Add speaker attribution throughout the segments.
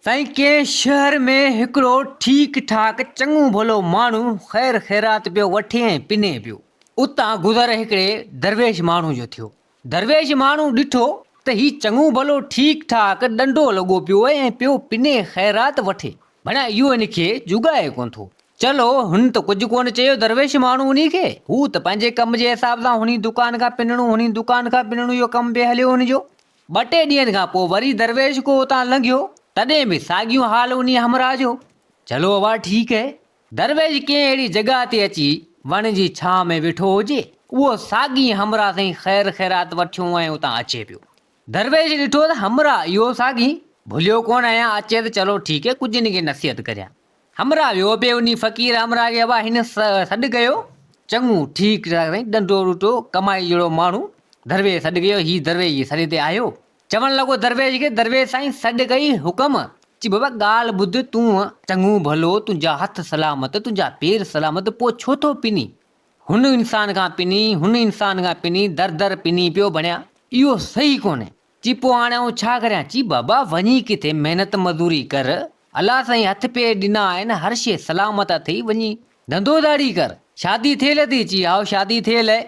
Speaker 1: سائين ڪنهن شهر ۾ هڪڙو ٺيڪ ٺاڪ چڱو ڀلو ماڻهو خير خيرات پيو وٺي ۽ پني پيو. اتان گذر هڪڙي درويش ماڻهو جو ٿيو. درويش ماڻهو ڏٺو ته هي چڱو ڀلو ٺيڪ ٺاڪ ڏنڊو لڳو پيو ۽ پيو پني خيرات وٺي. ڀڻيا اهو هن کي جوڳائي ڪونه ٿو. چلو هن ته ڪجهه ڪونه چيو درويش ماڻهو انهي کي. هو ته پنهنجي ڪم جي حساب سان هني دڪان کان پنڻو هني دڪان کان پنڻو اهو ڪم پئي هليو هن جو. ٻه ٽي ڏينهن کان پوء وري درويش ڪو اتان لنگهيو، تڏهن به ساڳيون حال انهيء همراهه جو. چلو ابا ٺيڪ هي. درويش ڪنهن اهڙي جڳهه تي اچي وڻ جي ڇانء ۾ ويٺو هجي، اهو ساڳي همراهه سائين خير خيرات وٺيون ۽ اتان اچي پيو. درويش ڏٺو ته همراهه اهو ساڳي، ڀليو ڪونه آهيان، اچي ته چلو ٺيڪ هي ڪجهه هن کي نصيحت ڪريان. همراهه ويو پئي انهي فقير همراهه کي ابا هن سڏ ڪيو. چڱو ٺيڪ ٺاڪ سائين ڏنڊو ڏوٽو ڪمائي جهڙو ماڻهو درويش سڏ ڪيو هي درويش جي سڏ تي آيو. چوڻ لڳو درويش کي درويش سائين سڏ ڪئي حڪم. چي بابا ڳالهه ٻڌ تون چڱو ڀلو تنهنجا هٿ سلامت تنهنجا پير سلامت پوء ڇو ٿو پنين هن انسان کان پنين هن انسان کان پنين در در پنين پيو بڻيا اهو صحيح ڪونهي. چي پوء هاڻي آئون ڇا ڪريان؟ چي بابا وڃي ڪٿي محنت مزوري ڪر، الله سائين هٿ پير ڏنا آهن، هر شيء سلامت اٿئي، وڃي ڌنڌو ڌاڙي ڪر. شادي ٿيل اٿئي؟ چي هائو شادي ٿيل اهي.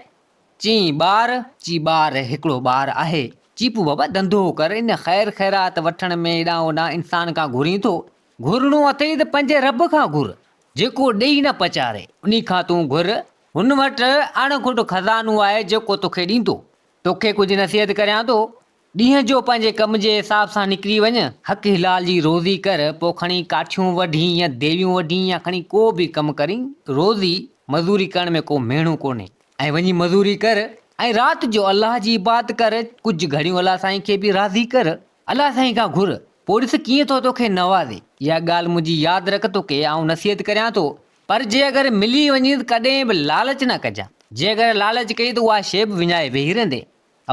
Speaker 1: چي ٻار؟ چي ٻار هڪڙو ٻار آهي. چي پوء بابا ڌنڌو ڪر، ان خير خيرات وٺڻ ۾ هيڏانهن هوڏانهن انسان کان گهرين ٿو، گهرڻو اٿئي ته پنهنجي رب کان گهر، جيڪو ڏئي نه پچاري، انهي کان تون گهر، هن وٽ اڻ کٽ خزانو آهي جيڪو توکي ڏيندو. توکي ڪجهه نصيحت ڪريان ٿو، ڏينهن جو پنهنجي ڪم جي حساب سان نڪري وڃ، حق حلال جي روزي ڪر، پوء کڻي ڪاٺيون وڍين يا ديويون وڍين يا کڻي ڪو به ڪم ڪرين، روزي مزوري ڪرڻ ۾ ڪو ميڻو ڪونهي ۽ وڃي مزوري ڪر ۽ رات جو الله جي عبادت ڪر، ڪجهه گهڙيون الله سائين کي به راضي ڪر، الله سائين کان گهر، پوء ڏس ڪيئن ٿو توکي نوازي. اها ڳالهه منهنجي ياد رک، توکي آئون نصيحت ڪريان ٿو، پر جي اگر ملي وڃي ته ڪڏهن به لالچ نه ڪجان. جي اگر لالچ ڪئي ته اها شيء به وڃائي ويهي رهندين.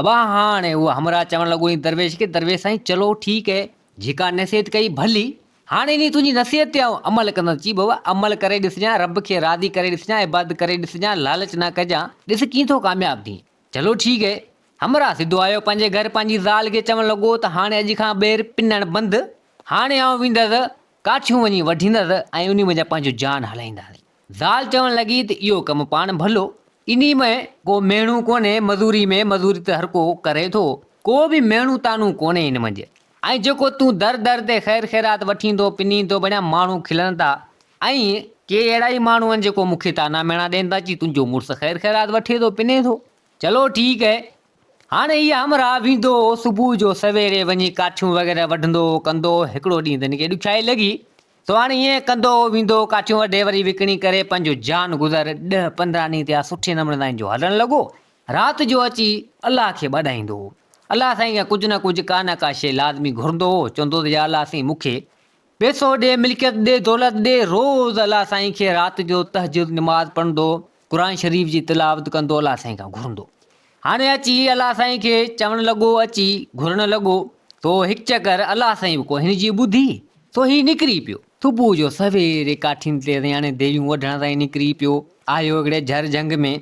Speaker 1: ابا هاڻي اهو همراهه چوڻ لڳو ۽ درويش کي، درويش سائين چلو ٺيڪ اهي، جيڪا نصيحت ڪئي ڀلي، هاڻي انهي تنهنجي نصيحت تي آئون عمل ڪندس. چي بابا عمل ڪري ڏسجان، رب کي راضي ڪري ڏسجان، عبادت ڪري ڏسجان، لالچ نه ڪجان، ڏس ڪيئن ٿو ڪامياب ٿين. چلو ٺيڪ اهي. همراهه سڌو آيو پنهنجي گهر پنهنجي زال کي چوڻ لڳو ته هاڻي اڄ کان ٻير پنڻ بند، هاڻي آئون ويندس ڪاٺيون وڃي وڍيندس ۽ انهي منجهان پنهنجو جان هلائينداسين. زال چوڻ لڳي ته اهو ڪم پاڻ ڀلو، انهي ۾ ڪو ميڻو ڪونهي، مزوري ۾ مزوري ته هر ڪو ڪري ٿو، ڪو به ميڻو طعنو ڪونهي ان منجهه، ۽ جيڪو تون در در تي خير خيرات وٺين ٿو پنين ٿو بڻيا ماڻهو کلن ٿا ۽ ڪي اهڙا ئي ماڻهو آهن جيڪو مون کي طعنا ميڻا ڏين ٿا چي تنهنجو مڙس خير خيرات وٺي ٿو پني ٿو. چلو ٺيڪ هي. هاڻي هي همراهه ويندو هو صبح جو سويري وڃي ڪاٺيون وغيره وڍندو هو ڪندو هو هڪڙو ڏينهن ته هن کي ڏکيائي لڳي سو هاڻي ائين ڪندو هو ويندو هو ڪاٺيون وڍي وري وڪڻي ڪري پنهنجو جان گذر ڏهه 15 ڏينهن ٿيا سٺي نموني سان هن جو هلڻ لڳو رات جو اچي الله کي ٻاڏائيندو هو الله سائين کان ڪجهه نه ڪجهه ڪا نه ڪا شيء لازمي گهرندو هو چوندو ته يا الله سائين مون کي پئسو ڏي، ملڪيت ڏي، دولت ڏي، روز الله سائين کي رات جو تهجد نماز پڙهندو، قرآن شريف جي تلاوت ڪندو الله سائين کان گهرندو. هاڻي اچي الله سائين کي چوڻ لڳو اچي گهرڻ لڳو تو هڪ چڪر الله سائين به ڪو هن جي ٻڌي سو هي نڪري پيو. صبح جو سويري ڪاٺين تي سائين هاڻي ديويون وڍڻ تائين نڪري پيو. آيو هڪڙي جهر جهنگ ۾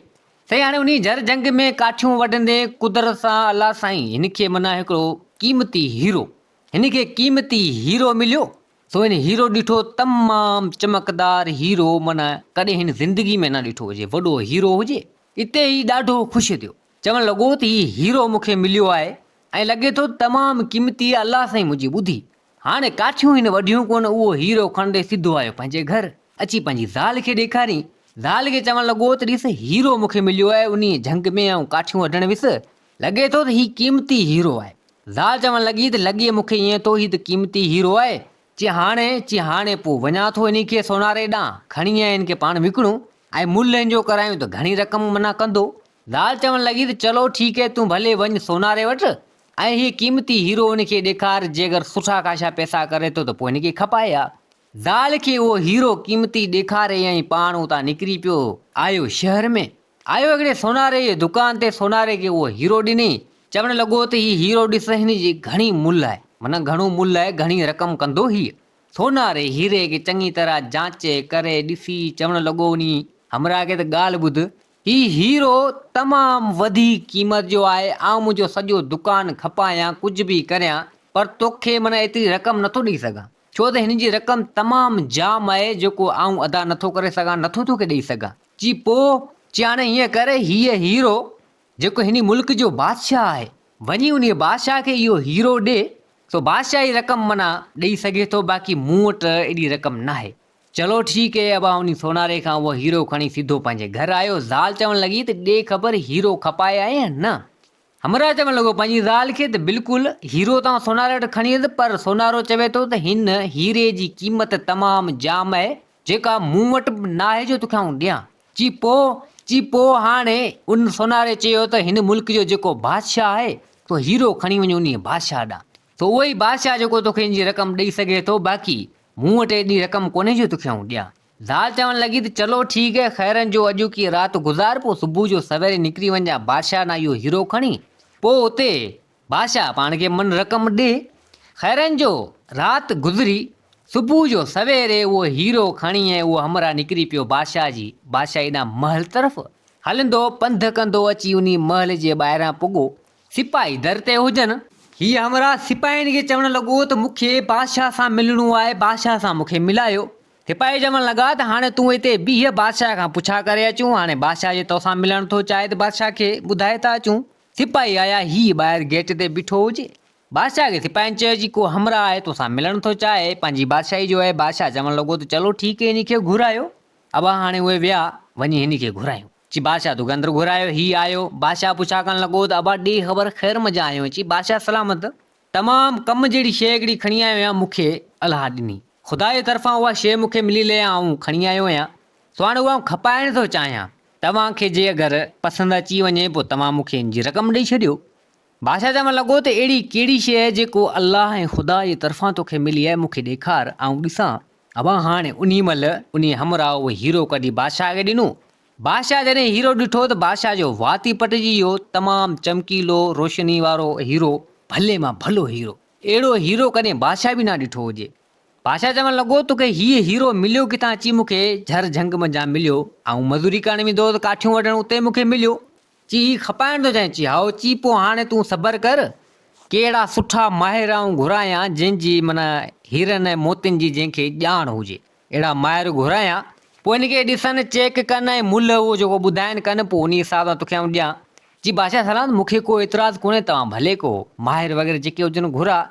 Speaker 1: سائين هاڻي انهي جهر جهنگ ۾ ڪاٺيون وڍندي قدرت سان الله سائين هن کي معنيٰ هڪڙو قيمتي هيرو هن کي قيمتي هيرو مليو، سو هن هيرو ڏٺو، تمام چمڪدار هيرو، معنيٰ ڪڏهن هن زندگي ۾ نه ڏٺو هجي، وڏو هيرو هجي. اتي هي ڏاڍو خوش ٿيو، چوڻ لڳو ته هي هيرو مون کي مليو آهي ۽ لڳي ٿو تمام قيمتي آهي، الله سائين منهنجي ٻڌي. هاڻي ڪاٺيون هن وڍيون ڪونه، اهو هيرو کڻندي سڌو آيو پنهنجي گهر، اچي پنهنجي زال کي ڏيکارين. زال کي چوڻ لڳو ته ڏس هيرو مون کي مليو آهي، انهيء جهنگ ۾ آئون ڪاٺيون وڍڻ ويس، لڳي ٿو ته هي قيمتي هيرو آهي. زال چوڻ لڳي ته لڳي مون کي ائين ٿو هي ته قيمتي هيرو آهي. چي هاڻي، چي هاڻي پوء وڃان ٿو انهي کي سوناري ڏانهن کڻي ۽ هن کي پاڻ وڪڻون ۽ ملهه هن جو ڪرايون ته گهڻي رقم منا ڪندو. زال چوڻ لڳي ته چلو ٺيڪ هي تون ڀلي وڃ سوناري وٽ ۽ هي قيمتي هيرو هن کي ڏيکار جي اگر سٺا خاشا پئسا ڪري ٿو ته پوء هن کي کپائي ها. زال کي اهو هيرو قيمتي ڏيکاري ۽ پاڻ اتان نڪري پيو آيو شهر ۾. آيو هڪڙي سوناري جي دڪان تي سوناري کي اهو هيرو ڏني، چوڻ لڳو ته هي هيرو ڏس هن جي گهڻي ملهه آهي، معنيٰ گهڻو ملهه آهي، گهڻي رقم ڪندو هيء. سوناري هيري کي چڱي طرح جانچي ڪري ڏسي چوڻ لڳو انهي همراهه کي ته ڳالهه ٻڌ، هي هيرو تمام وڌيڪ قيمت جو آهي، آئون منهنجو سڄو دڪان کپايان ڪجهه به ڪريان پر توکي معنيٰ ايتري رقم نٿو ڏئي سگهان. ڇو ته هن جي رقم تمام جام آهي جيڪو آئون ادا نٿو ڪري سگهان، نٿو توکي ڏئي سگهان. چي پوء؟ چي هاڻي هيئن ڪر، هيء هيرو جيڪو هن ملڪ جو بادشاهه آهي، وڃي انهيء بادشاهه کي اهو هيرو ڏي، سو بادشاهه هي رقم معنيٰ ڏئي سگهي ٿو، باقي مون وٽ ايڏي رقم ناهي. چلو ٺيڪ اي ابا انهي سوناري کان اهو هيرو کڻي سڌو پنهنجي گهر آيو، زال چوڻ لڳي ته ڏي خبر هيرو کپائي آئين يا نه؟ همراهه چوڻ لڳو پنهنجي زال کي ته بلڪل هيرو ته آئون سوناري وٽ کڻي آيس پر سونارو چوي ٿو ته هن هيري جي قيمت تمام جام آهي جيڪا مون وٽ به ناهي جو توکي آئون ڏيان. چي پوء؟ چي پوء هاڻي ان سوناري چيو ته هن ملڪ جو جيڪو بادشاهه آهي سو هيرو کڻي وڃ انهي بادشاهه ڏانهن سو اهو ئي بادشاهه جيڪو توکي ان جي رقم ڏئي سگهي ٿو باقي مون وٽ ايڏي رقم ڪونهي جو توکي آئون ڏيان. زال چوڻ لڳي ته چلو ٺيڪ هي، خيرن جو اڄوڪي رات گذار پوء صبح جو سويري نڪري وڃجان بادشاهه ڏانهن اهو هيرو کڻي، پوء اتي بادشاهه پاڻ کي من رقم ڏي. خيرن جو رات گذري، صبح جو سويري اهو هيرو کڻي ۽ اهو همراهه نڪري پيو بادشاهه جي بادشاهي ڏانهن محل طرف هلندو پنڌ ڪندو اچي انهي محل جي ٻاهران پڳو. سپاهي در تي هجن. هي همراهه سپاهين کي چوڻ لڳو ته مون کي بادشاهه سان ملڻو آهي، بادشاهه سان مون کي ملايو. سپاهي چوڻ لڳا ته هاڻي تون هتي بيهه، بادشاهه کان پڇا ڪري اچون، هاڻي بادشاهه جي توسان ملڻ ٿو چاهي ته بادشاهه کي ٻڌائي ٿا اچون. سپاهي آيا، هي ٻاهر گيٽ تي بيٺو هجي. بادشاهه کي سپاهين چيو جي ڪو همراهه آهي توسان ملڻ ٿو چاهي، پنهنجي بادشاهي جو آهي. بادشاهه چوڻ لڳو ته چلو ٺيڪ هي هن کي گهرايو. ابا هاڻي اهي ويا، وڃي هن کي گهرايون. چي بادشاهه توکي اندر گهرايو، هي آيو. بادشاهه پڇا ڪرڻ لڳو ته ابا ڏي خبر خير منجهان آيو آهين؟ چي بادشاهه سلامت، تمام ڪم جهڙي شيء هڪڙي کڻي آيو آهيان، مون کي الله ڏني. خدا جي طرفان اها شيء مون کي ملي لئي آئون کڻي آيو آهيان، سو هاڻي اها آئون کپائڻ ٿو چاهيان. توهان کي جي اگر پسند اچي وڃي پوء توهان مون کي ان جي رقم ڏئي ڇڏيو. بادشاهه چوڻ لڳو ته اهڙي ڪهڙي شيء آهي جيڪو الله ۽ خدا جي طرفان توکي ملي آهي، مون کي ڏيکار، آئون ڏسان. ابا هاڻي انهي مهل انهي همراهه اهو هيرو ڪڍي بادشاهه کي ڏنو. بادشاهه جڏهن هيرو ڏٺو ته بادشاهه جو وات ئي پٽجي ويو، تمام چمڪيلو، روشني وارو هيرو، ڀلي مان ڀلو هيرو. اهڙو هيرو ڪڏهن بادشاهه به نه ڏٺو هجي. بادشاهه چوڻ لڳو، توکي هيء هيرو مليو ڪٿان؟ چي مون کي جهر جهنگ منجهان مليو. آئون مزوري ڪرڻ ويندو هوس ڪاٺيون وڍڻ، اتي مون کي مليو. چي هي کپائڻ ٿو چاهين؟ چي هائو. چي پوء هاڻي تون صبر ڪر، ڪي اهڙا سٺا ماهر آئون گهرايان، جن جي معنيٰ هيرن ۽ موتين جي جنهن کي ڄاڻ هجي. اهڙا ماهر گهرايان، پوء هن کي ڏسن، چيڪ ڪن ۽ ملهه اهو جيڪو ٻڌائين ڪن، پوء انهي حساب سان توکي آئون ڏيان. چي بادشاهه سلامت، مون کي ڪو اعتراض ڪونهي، توهان ڀلي ڪو ماهر وغيره جيڪي هجن گهراء.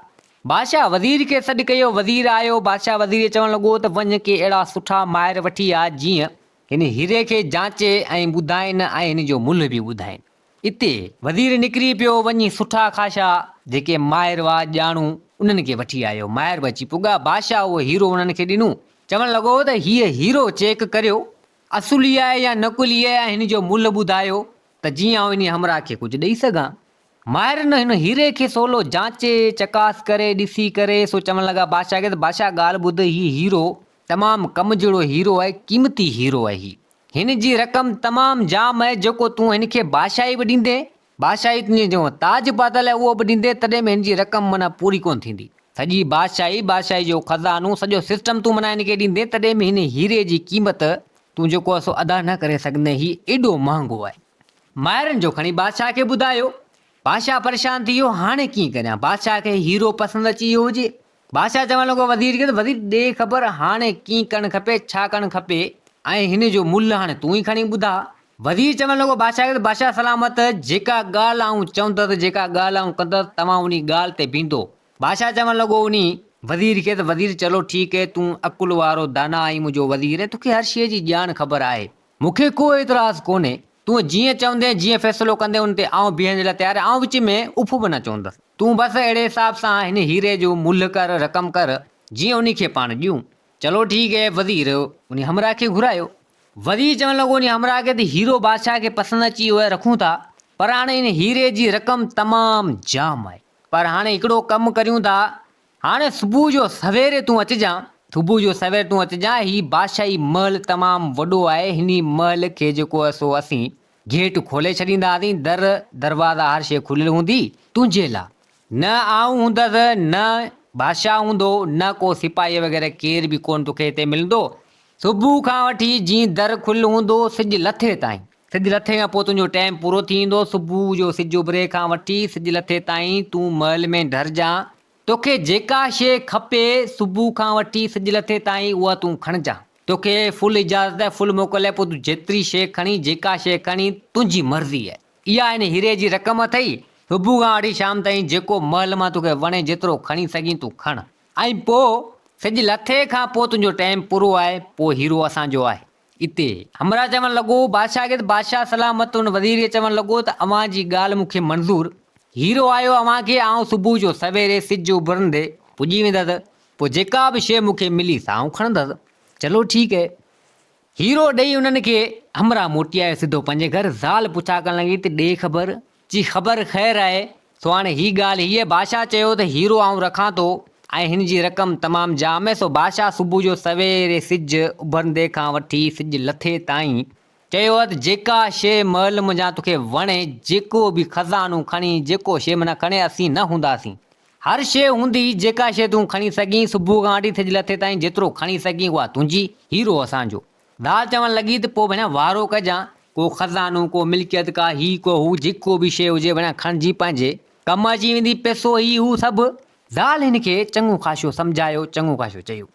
Speaker 1: بادشاهه وزير کي سڏ ڪيو، وزير آيو، بادشاهه وزير کي چوڻ لڳو ته وڃ ڪي اهڙا سٺا ماهر وٺي آ، جيئن هن هيري کي جانچي ۽ ٻڌائين ۽ هن جو ملهه به ٻڌائين. اتي وزير نڪري پيو، وڃي سٺا خاشا جيڪي ماهر هئا ڄاڻو انهن کي وٺي آيو. ماهر به اچي پڳا. بادشاهه اهو هيرو انهن کي ڏنو. چوڻ لڳو ته هيء هيرو چيڪ ڪريو، اصلي آهي يا نقلي آهي ۽ هن جو ملهه ٻڌايو ته جيئن آئون انهي همراهه کي ڪجهه ڏئي سگهان. ماهرن هن هيري کي سولو جانچي، چڪاس ڪري، ڏسي ڪري سو چوڻ لڳا بادشاهه کي ته بادشاهه ڳالهه ٻڌ هي هيرو تمام ڪم جهڙو هيرو آهي، قيمتي هيرو آهي هي. هن جي رقم تمام جام آهي، جيڪو تون هن کي بادشاهي به ڏيندين، بادشاهي تنهنجي جيڪو تاج پاتل آهي اهو به ڏيندين، تڏهن به هن جي رقم معنيٰ پوري ڪونه ٿيندي. سڄي بادشاهي، بادشاهي جو خزانو، سڄو سسٽم تون معنيٰ هن کي ڏيندين، تڏهن به هن هيري جي قيمت تون جيڪو آهي سو ادا نه ڪري سگهندين، هي ايڏو مهانگو آهي. ماهرن جو کڻي بادشاهه کي ٻڌايو. بادشاهه پريشان ٿي ويو، هاڻي ڪيئن ڪريان؟ بادشاهه کي هيرو پسند اچي ويو هجي. بادشاهه چوڻ لڳو وزير کي ته وزير ڏي خبر هاڻي ڪيئن ڪرڻ کپي، ڇا ڪرڻ کپي ۽ هن جو ملهه هاڻي تون ئي کڻي ٻڌاء. وزير چوڻ لڳو بادشاهه کي ته بادشاهه سلامت جيڪا ڳالهه آئون چوندس، جيڪا ڳالهه آئون ڪندس توهان انهي ڳالهه تي بيهندو. بادشاهه چوڻ لڳو انهي وزير کي ته وزير چلو ٺيڪ اهي تون عقل وارو داناء آهين منهنجو وزير آهين توکي هر شيء جي ڄاڻ خبر آهي. مون کي ڪو اعتراض ڪونهي، تون جيئن چوندين، جيئن فيصلو ڪندين ان تي آئون بيهڻ جي لاء تيار آهيان، آئون وچ ۾ اف به نه چوندس. تون بس اهڙي حساب سان هن هيري جو ملهه ڪر، رقم ڪر، جيئن انهي کي پاڻ ڏيون. چلو ٺيڪ هي، وزير انهي همراهه کي گهرايو. وزير چوڻ لڳو انهي همراهه کي ته هيرو بادشاهه کي پسند اچي ويو آهي، رکون ٿا، پر هاڻي هن هيري جي رقم تمام جام آهي. پر هاڻي هڪڙو ڪم ڪريون ٿا، هاڻي صبح جو سويري تون اچجان، صبح جو سوير تون اچجان، هي بادشاهي محل تمام وڏو آهي، هني محل کي جيڪو آهي سو اسين گيٽ کولي ڇڏينداسين، در دروازا هر شيء کليل هوندي، تنهنجي لاء نه آئون هوندس، نه بادشاهه هوندو، نه ڪو سپاهي وغيره ڪير به ڪونه توکي هتي ملندو، صبح کان وٺي جيئن در کليل هوندو سج لٿي تائين، سج لٿي کان پوء تنهنجو ٽائيم پورو ٿي ويندو، صبح جو سج اڀري کان وٺي سج لٿي تائين تون محل ۾ ڍرجان. توکي جيڪا شيء کپي صبح کان وٺي سج لٿي تائين اها تون کڻجان. توکي فل اجازت آهي، فل موڪل آهي، پوء تون جيتري شيء کڻين، جيڪا شيء کڻين، تنهنجي مرضي آهي. اها هن هيري جي رقم اٿئي، صبح کان وٺي شام تائين جيڪو محل مان توکي وڻي جيترو کڻي سگهين تون کڻ. ۽ پوء سج لٿي کان پوء تنهنجو ٽائيم پورو آهي، پوء هيرو اسان جو آهي. اتي همراهه چوڻ لڳو بادشاهه کي ته بادشاهه سلامت ان وزير کي چوڻ لڳو ته اوهان جي ڳالهه مون کي منظور، هيرو آيو اوهان کي آئون صبح جو سويري سج اڀرندي پڄي ويندس، پوء جيڪا به شيء مون کي ملي سا آئون کڻندس. چلو ٺيڪ هي. هيرو ڏئي انهن کي همراهه موٽي آيو سڌو پنهنجي گهر، زال پڇا ڪرڻ لڳي ته ڏي خبر، چي خبر خير آهي، سو هاڻي هي ڳالهه هيء، بادشاهه چيو ته هيرو آئون رکان ٿو ۽ هن جي رقم تمام جام آهي، سو بادشاهه صبح جو سويري سج اڀرندي کان وٺي سج لٿي تائين چيو آهي ته جيڪا شيء محل منجهان توکي وڻي، جيڪو به خزانو کڻي، جيڪو شيء معنيٰ کڻي، اسين نه هونداسين. هر شيء هوندي، جيڪا شيء تون کڻي سگهين، صبح کان وٺي سج لٿي تائين جيترو کڻي سگهين اها تنهنجي، هيرو اسان جو. زال چوڻ لڳي ته پوء ڀيڻا وارو ڪجان، ڪو خزانو، ڪو ملڪيت، ڪا هي ڪو هو، جيڪو به شيء هجي ڀيڻا کڻجي پنهنجي ڪم اچي ويندي، پئسو هي هو سڀ. زال هن کي چڱو خاشو سمجهايو، چڱو خاشو چيو.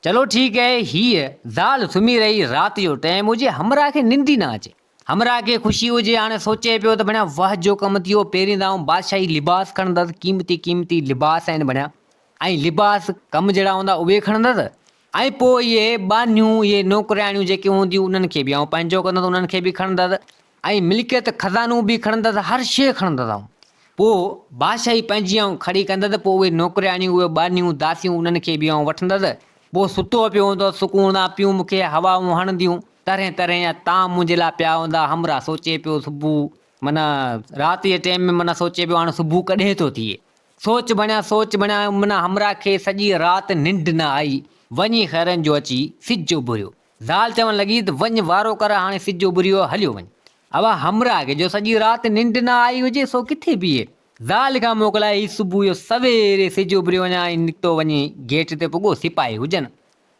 Speaker 1: چلو ٺيڪ اهي. هيء زال سمهي رهي، رات جو ٽيم هجي، همراهه کي ننڊ ئي نه اچي. همراهه کي خوشي هجي، هاڻي سوچي پيو ته ڀيڻا واهه جو ڪم ٿي ويو، پهرين ته آئون بادشاهي لباس کڻندس، قيمتي قيمتي لباس آهن ڀيڻا ۽ لباس ڪم جهڙا هوندا اهي کڻندس، ۽ پوء اهي ٻانهيون، اهي نوڪرياڻيون جيڪي هونديون، انهن کي به آئون پنهنجو ڪندس، انهن کي به کڻندس، ۽ ملڪيت خزانو به کڻندس، هر شيء کڻندس آئون. پوء بادشاهي پنهنجي آئون کڙي ڪندس، پوء اهي نوڪرياڻيون، اهي ٻانهيون، داسيون، انهن کي به آئون وٺندس. پوء ستو پيو هوندس، سڪون سان پيون مون کي هوائون هڻنديون، طرحين طرحين جا طعام منهنجي لاء پيا هوندا. همراهه سوچي پيو، صبح معنيٰ رات جي ٽيم ۾ معنيٰ سوچي پيو هاڻ صبح ڪڏهن ٿو ٿئي. سوچ بڻيا سوچ بڻيا معنيٰ همراهه کي سڄي رات ننڊ نه آئي. وڃي خيرن جو اچي سج اڀريو. زال چوڻ لڳي ته وڃ وارو ڪر هاڻي سج اڀريو آهي هليو وڃ. اها همراهه کي جو سڄي رات ننڊ نه آئي هجي سو ڪٿي بيهي. زال کان موڪلائي هي صبح جو سويري سج اڀريو اڃا ۽ نڪتو وڃي گيٽ تي پڳو سپاهي هجن.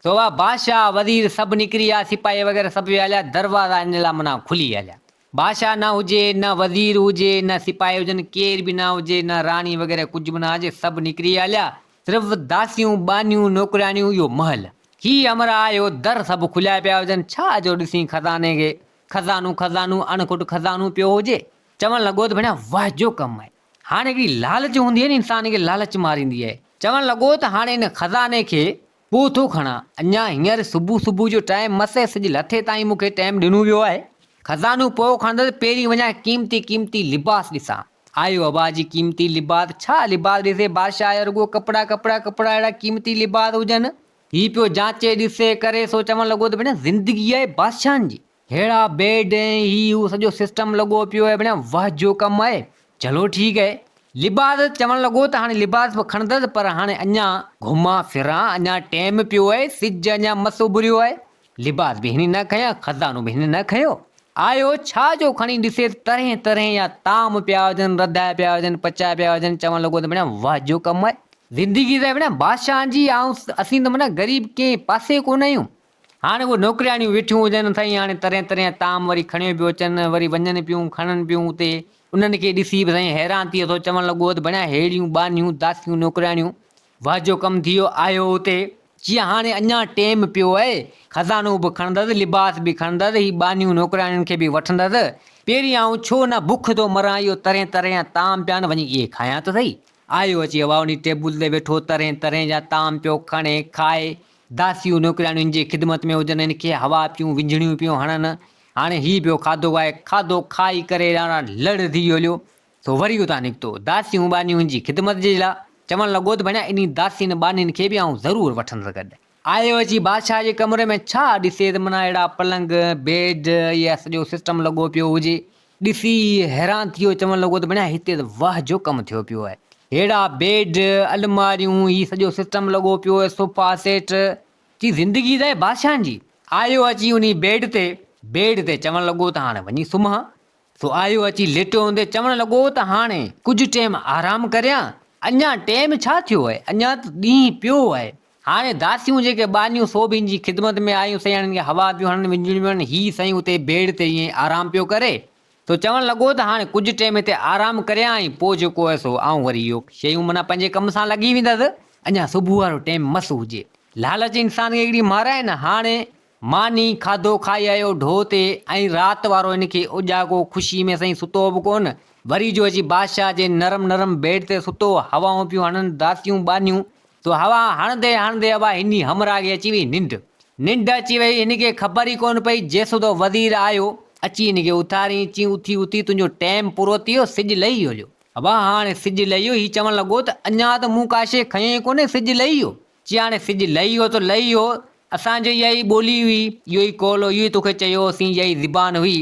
Speaker 1: سو اها بادشاهه وزير سڀ نڪري آيا سپاهي وغيره سڀ ويا هليا دروازا ان لاء معنيٰ کلي هليا. بادشاهه نه هجي، نه وزير هجي، نه سپاهي هجن، ڪير به نه هجي، نه راڻي وغيره ڪجهه به نه هجي، سڀ نڪري هليا، صرف داسيون، ٻانهيون، نوڪرياڻيون، اهو محل. هي همراهه آيو، در سڀ کليا پيا هجن، ڇا جو ڏسين خزاني کي، خزانو خزانو، اڻ کٽ خزانو پيو هجي. چوڻ لڳو ته ڀيڻا واهه جو ڪم آهي. هاڻي هڪڙي لالچ هوندي آهي نه انسان کي لالچ ماريندي آهي. چوڻ لڳو ته هاڻي ان خزاني کي پوء ٿو کڻان. اڃا هينئر صبح صبح جو ٽائيم مس ۽ سج لٿي تائين مون کي ٽائيم ڏنو ويو آهي. خزانو پوء کڻندس، پهرين وڃان قيمتي قيمتي لباس ڏسان. آيو ابا جي قيمتي لباس، ڇا لباس ڏسي بادشاهه آيو رڳو ڪپڙا ڪپڙا ڪپڙا اهڙا قيمتي لباس هجن. هي پيو جانچي ڏسي ڪري سو چوڻ لڳو ته ڀيڻا زندگي آهي بادشاهن جي. ههڙا بيڊ ۽ هي هو سڄو سسٽم لڳو پيو آهي ڀيڻا واهه جو ڪم آهي. چلو ٺيڪ آهي. لباس چوڻ لڳو ته هاڻي لباس به کڻندس پر هاڻي اڃا گهمان ڦران اڃا ٽيم پيو آهي سج اڃا مس اڀريو آهي. لباس به هن نه کنيا خزانو به هن نه کنيو. آيو ڇا جو کڻي ڏسي ته طرحين طرحين جا طعام پيا هجن رڌايا پيا هجن پچايا پيا هجن چوڻ لڳو ته ڀيڻا واهه جو ڪم آهي. زندگي ته ڀيڻا بادشاهن جي آئون اسين ته معنيٰ غريب ڪنهن پاسي ڪونه آهيون. هاڻي اهي نوڪرياڻيون ويٺيون هجن سائين هاڻي طرحين طرحين طعام وري کڻيو پيو اچن وري وڃن پيون کڻن پيون اتي انهن کي ڏسي به سائين حيران ٿي ٿو چوڻ لڳو ته بڻيا ههڙيون ٻانهيون داسيون نوڪرياڻيون واهه جو ڪم ٿي ويو آيو اتي چي هاڻي اڃا ٽيم پيو آهي خزانو به کڻندس لباس به کڻندس هي ٻانهيون نوڪرياڻين کي به وٺندس پهرين آئون ڇو نه بک ٿو مران اهو طرحين طرحين جا طعام پيا آهن وڃي اهي کايان ته سهي آيو اچي اها انهي ٽيبل تي ويٺو طرحين طرحين جا طعام پيو کڻي کائي داسيون نوڪرياڻين جي خدمت ۾ هجن، هن کي هوا پيون وجهڻيون پيون هڻن. هاڻي هي پيو کاڌو کائي. کاڌو کائي ڪري راڻا لڙ ٿي ويو هليو، سو وري اتان نڪتو. داسيون ٻانهيون هن جي خدمت جي لاء چوڻ لڳو ته ڀڻيا انهي داسين ٻانهين کي به آئون ضرور وٺندس گڏ. آيو اچي بادشاهه جي ڪمري ۾ ڇا ڏسي ته معنيٰ اهڙا پلنگ، بيڊ، اها سڄو سسٽم لڳو پيو هجي. ڏسي حيران ٿي ويو، چوڻ لڳو ته ڀڻيا هتي ته واهه جو ڪم ٿيو پيو آهي. ههڙا بيڊ، الماريون، هي سڄو سسٽم لڳو پيو آهي، صوفا سيٽ، چي زندگي ته آهي بادشاهن جي. آيو اچي انهي بيڊ تي، بيڊ تي چوڻ لڳو ته هاڻي وڃي سمهان. سو آيو اچي ليٽيو هوندي چوڻ لڳو ته هاڻي ڪجهه ٽيم آرام ڪريان، اڃا ٽيم ڇا ٿيو آهي، اڃا ته ڏينهن پيو آهي. هاڻي داسيون جيڪي ٻانهيون سو به هن جي خدمت ۾ آيون، سائين هنن کي هوا پيون هڻن، وڃڻيون پيون هڻن، هي سائين اتي بيڊ تي ائين آرام پيو ڪري. سو چوڻ لڳو ته هاڻي ڪجهه ٽيم هتي آرام ڪريان ۽ پوء جيڪو آهي سو آئون وري اهو شيون معنيٰ پنهنجي ڪم سان لڳي ويندس. اڃا صبح وارو ٽيم مس هجي. لالچ انسان کي هڪڙي مارائي نه هاڻي ماني کاڌو کائي آيو ڍو تي ۽ رات وارو هن کي اوڄاڳو خوشي ۾ سائين ستو به ڪونه وري جو اچي بادشاهه جي نرم نرم بيڊ تي ستو هوائون پيون هڻن داسيون ٻانهيون سو هوا هڻندي هڻندي ابا هني همراهه کي اچي وئي ننڊ. ننڊ اچي وئي هن کي خبر ئي ڪونه پئي جيسودو وزير آيو اچي هن کي اٿارين چين اٿي اٿي تنهنجو ٽيم پورو ٿي ويو سج لهي ويو هليو. ابا هاڻي سج لهي ويو هي چوڻ لڳو ته اڃا ته مون ڪا شيء کنئي ئي ڪونهي سج لهي ويو. چي هاڻي سج لهي ويو ته لهي ويو اسان جو اها ئي ٻولي هئي اهو ئي قول هو اهو ئي توکي چيو هوسين اها ئي زبان هئي.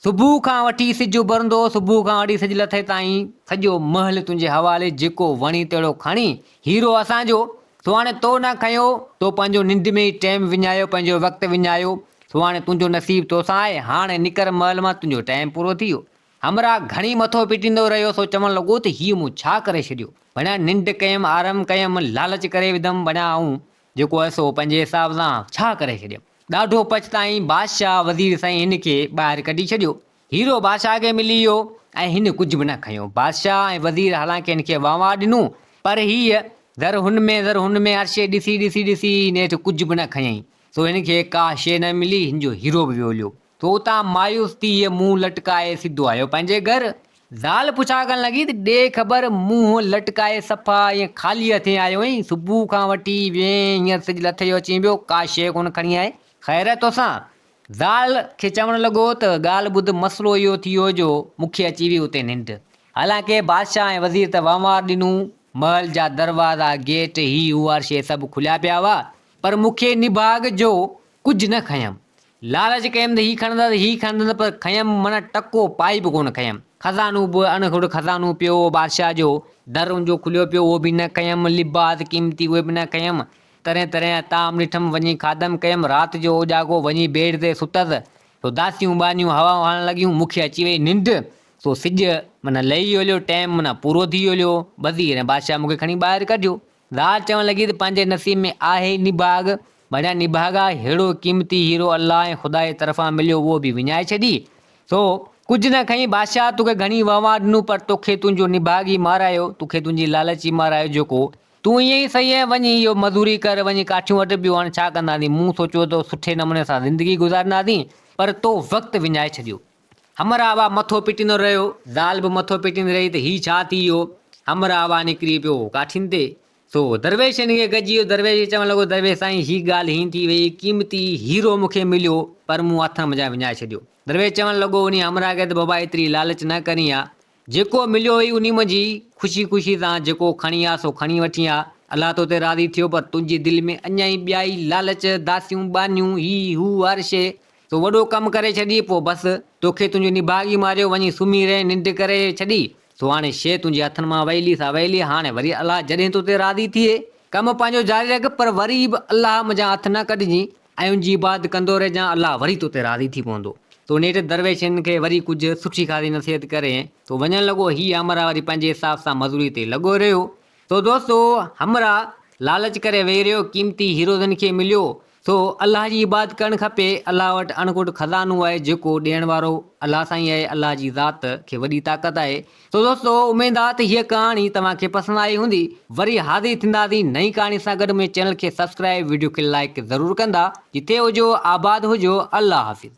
Speaker 1: صبح کان وٺي سج اڀرندو، صبح کان وٺي سج لٿي تائين سڄو محل تنهنجي حوالي، جيڪو وڻي تهڙو کڻي. هيرو اسان جو، سو هاڻي تو نه کنيو، تو پنهنجو ننڊ ۾ ئي ٽيم وڃايو، پنهنجو وقت وڃايو، سو هاڻي تنهنجو نصيب توسان آهي، هاڻي نڪر محل مان، تنهنجو ٽيم پورو ٿي ويو. همراهه گهڻي مٿو پٽيندو رهيو، سو چوڻ لڳو ته هيء مون ڇا ڪري ڇڏيو؟ بڻيا ننڊ ڪيم، آرام ڪيم، لالچ ڪري وڌم، بڻيا آئون جيڪو آهي سو پنهنجي حساب سان ڇا ڪري ڇڏيم؟ ڏاڍو پڇتائين، بادشاهه وزير سائين هن کي ٻاهر ڪڍي ڇڏيو. هيرو بادشاهه کي ملي ويو ۽ هن ڪجهه به نه کنيو. بادشاهه ۽ وزير حالانڪه هن کي وانواهه ڏنو، پر هيء ذر هن ۾ ذر هن ۾ هر شيء ڏسي ڏسي ڏسي نيٺ ڪجهه به نه کنيائين. سو هن کي ڪا شيء نه ملي، هن جو هيرو به ويو هليو. سو اتان مايوس ٿي هيء منهن لٽڪائي سڌو آيو پنهنجي گهر. زال پڇا ڪرڻ لڳي ته ڏي خبر منهن لٽڪائي صفا ائين خالي هٿين آيو آهين، صبح کان وٺي وئين هينئر سج لٿي جو اچين پيو، ڪا شيء ڪونه کڻي آئين، خير آهي توسان؟ زال کي چوڻ لڳو ته ڳالهه ٻڌ مسئلو اهو ٿي ويو جو مون کي اچي وئي اتي ننڊ. حالانڪه بادشاهه ۽ وزير ته وهنوار ڏنو، محل جا دروازا، گيٽ، هي هو هر شيء سڀ کليا پيا هئا، پر مون کي نڀاڳ جو ڪجهه نه کنيم. لالچ ڪيم ته هي کڻندس، هي کڻندس پر کنيم معنيٰ ٽڪو پائي به ڪونه کنيم. خزانو به اڻ کٽ خزانو پيو هو بادشاهه جو، در ان جو کليو پيو اهو به نه کنيم، لباس قيمتي اهي به نه کنيم. طرحين طرحين جا طعام ڏٺم، وڃي کاڌم ڪيم، رات جو اوڄاڳو وڃي بيڊ تي ستس، سو داسيون ٻانهيون هوائون هڻڻ لڳيون، مون کي اچي وئي ننڊ، سو سج معنيٰ لهي ويو هليو، ٽيم معنيٰ پورو ٿي ويو هليو، وزير ۽ بادشاهه مون کي کڻي ٻاهر ڪڍيو. زال چوڻ لڳي ته پنهنجي نصيب ۾ آهي ئي نڀاڳ، ڀڻيا نڀاڳا، ههڙو قيمتي هيرو الله ۽ خدا جي طرفان مليو اهو به وڃائي ڇڏي. سو، ڪجهه نه کنئي، بادشاهه توکي گهڻي وهنوار ڏنو پر توکي تنهنجو نڀاڳ ئي مارايو، توکي تنهنجي لالچ ئي مارايو جيڪو تون ائين ئي سهي ۽ وڃي اهو مزوري ڪر، وڃي ڪاٺيون وڍ ٻيو هاڻي ڇا ڪنداسين، مون سوچيو ته سٺي نموني سان زندگي گذارينداسين پر تو وقت وڃائي ڇڏيو. همراهه وا مٿو پٽيندو رهيو، زال به مٿو پٽيندي رهي ته هي ڇا ٿي ويو؟ همراهه وا نڪري پيو ڪاٺين تي، سو درويش هن کي گڏجي ويو، درويش کي چوڻ لڳو، درويش سائين هي ڳالهه هيئن ٿي وئي، قيمتي هيرو مون کي مليو، پر مون هٿن منجهان وڃائي ڇڏيو. درويش چوڻ لڳو انهي همراهه کي ته بابا ايتري لالچ نه ڪرين ها، جيڪو مليو هئي انهي منجهي خوشي خوشي سان جيڪو کڻي ها سو کڻي وٺين ها، الله تو تي راضي ٿيو، پر تنهنجي دل ۾ اڃا ئي ٻيا ئي لالچ، داسيون، ٻانهيون، هي هو هر شيء، تو وڏو ڪم ڪري ڇڏي، پوء بس، توکي تنهنجو نڀاڳي ماريو، وڃي سمهي رهين، ننڊ ڪري ڇڏي، سو هاڻي شيء تنهنجي هٿن مان وئي سا وئي، هاڻي وري الله جڏهن تو تي راضي ٿئي، ڪم پنهنجو جاري رک، پر وري به الله منجهان هٿ نه ڪڍجين ۽ ان جي عبادت ڪندو رهجان، الله وري تو تي راضي ٿي پوندو. سو نيٺ درويش هن کي وري ڪجهه سٺي خاصي نصيحت ڪري، سو وڃڻ لڳو، هي همراهه وري پنهنجي حساب سان مزوري تي لڳو رهيو. سو دوستو همراهه لالچ ڪري ويهي رهيو، قيمتي هيرو هن کي مليو، سو الله جي عبادت ڪرڻ کپي، الله وٽ اڻ کٽ خزانو آهي جيڪو ڏيڻ وارو الله سائين آهي، الله جي ذات کي وڏي طاقت آهي. سو دوستو اميد آ ته هيء ڪهاڻي توهان کي پسند آئي هوندي، وري حاضر ٿينداسين نئين ڪهاڻي سان گڏ منهنجي چينل کي سبسڪرائب وڊيو کي لائيڪ ضرور ڪندا، جتي هجو آباد هجو الله حافظ.